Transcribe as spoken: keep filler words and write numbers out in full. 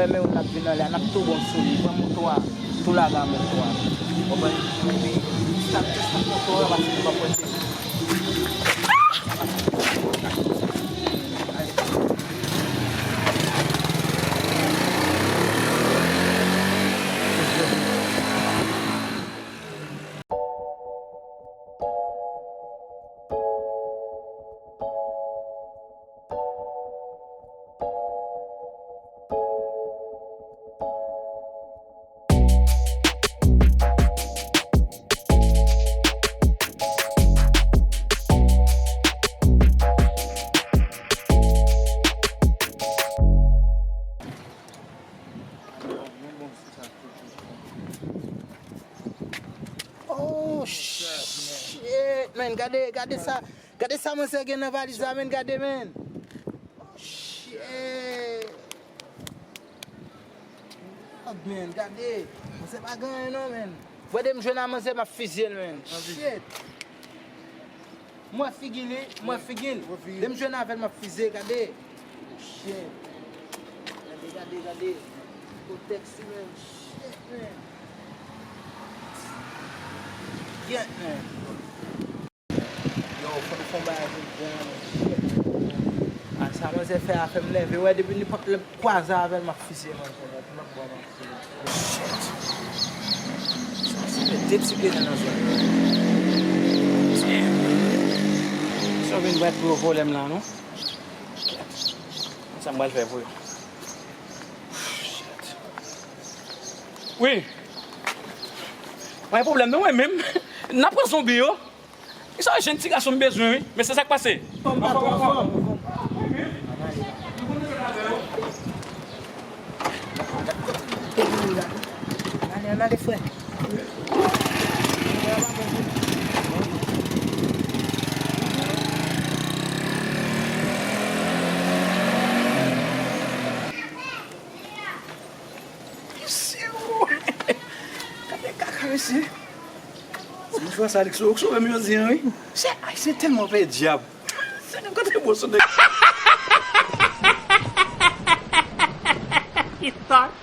Men w n ap vin anlè a, n ap tou bon sou li. Pran moto a, tou lage a moto a. Konprann? Epi, start, start moto a, paske nou pa pwente. Oh, shit, man. Gade, gade sa. Gade sa manzè gen nan valiz la, man. Gade, man. Oh, shit. Lòd, man, gade. Manzè pa gen anyen non, man. Vwè de m jwenn a manzè, m ap fizye l, man. Shit. M wè figi li, m wè figi l. De m jwenn avè l, m ap fizye, gade. Shit. Gade, gade, gade. Kotèks li, man. Shit, man. Gyèt, man. Yo, fò n fè yon bagay pou byen, man. A, sa manzè fè a fè m nève. Wè, depi nenpòt lè m kwaze avè l, m ap fizye manzè, man. Pou lòt bò, m ap fizye. Shit. Sa se de ti grenn nan zòn nan. Damn. Sa vin bat gwo volè m la, non? Kèt. Sa m pral fè pou yo. Shit. Wi. Pa gen pwoblèm, non, mwen menm. N ap pran zonbi yo. Sa jèn ti gason m bezwen, wi. Men se sa k pase. Fòm pa twò fòm. Ale, ann ale, frè. Mesye, o. Gade kaka, mesye. Se mouchwa sa, Alexo. Alexo, menm yo di an, wi. Se Ayisyen tèlman pè dyab. Se nou kontre bon sou de. He thought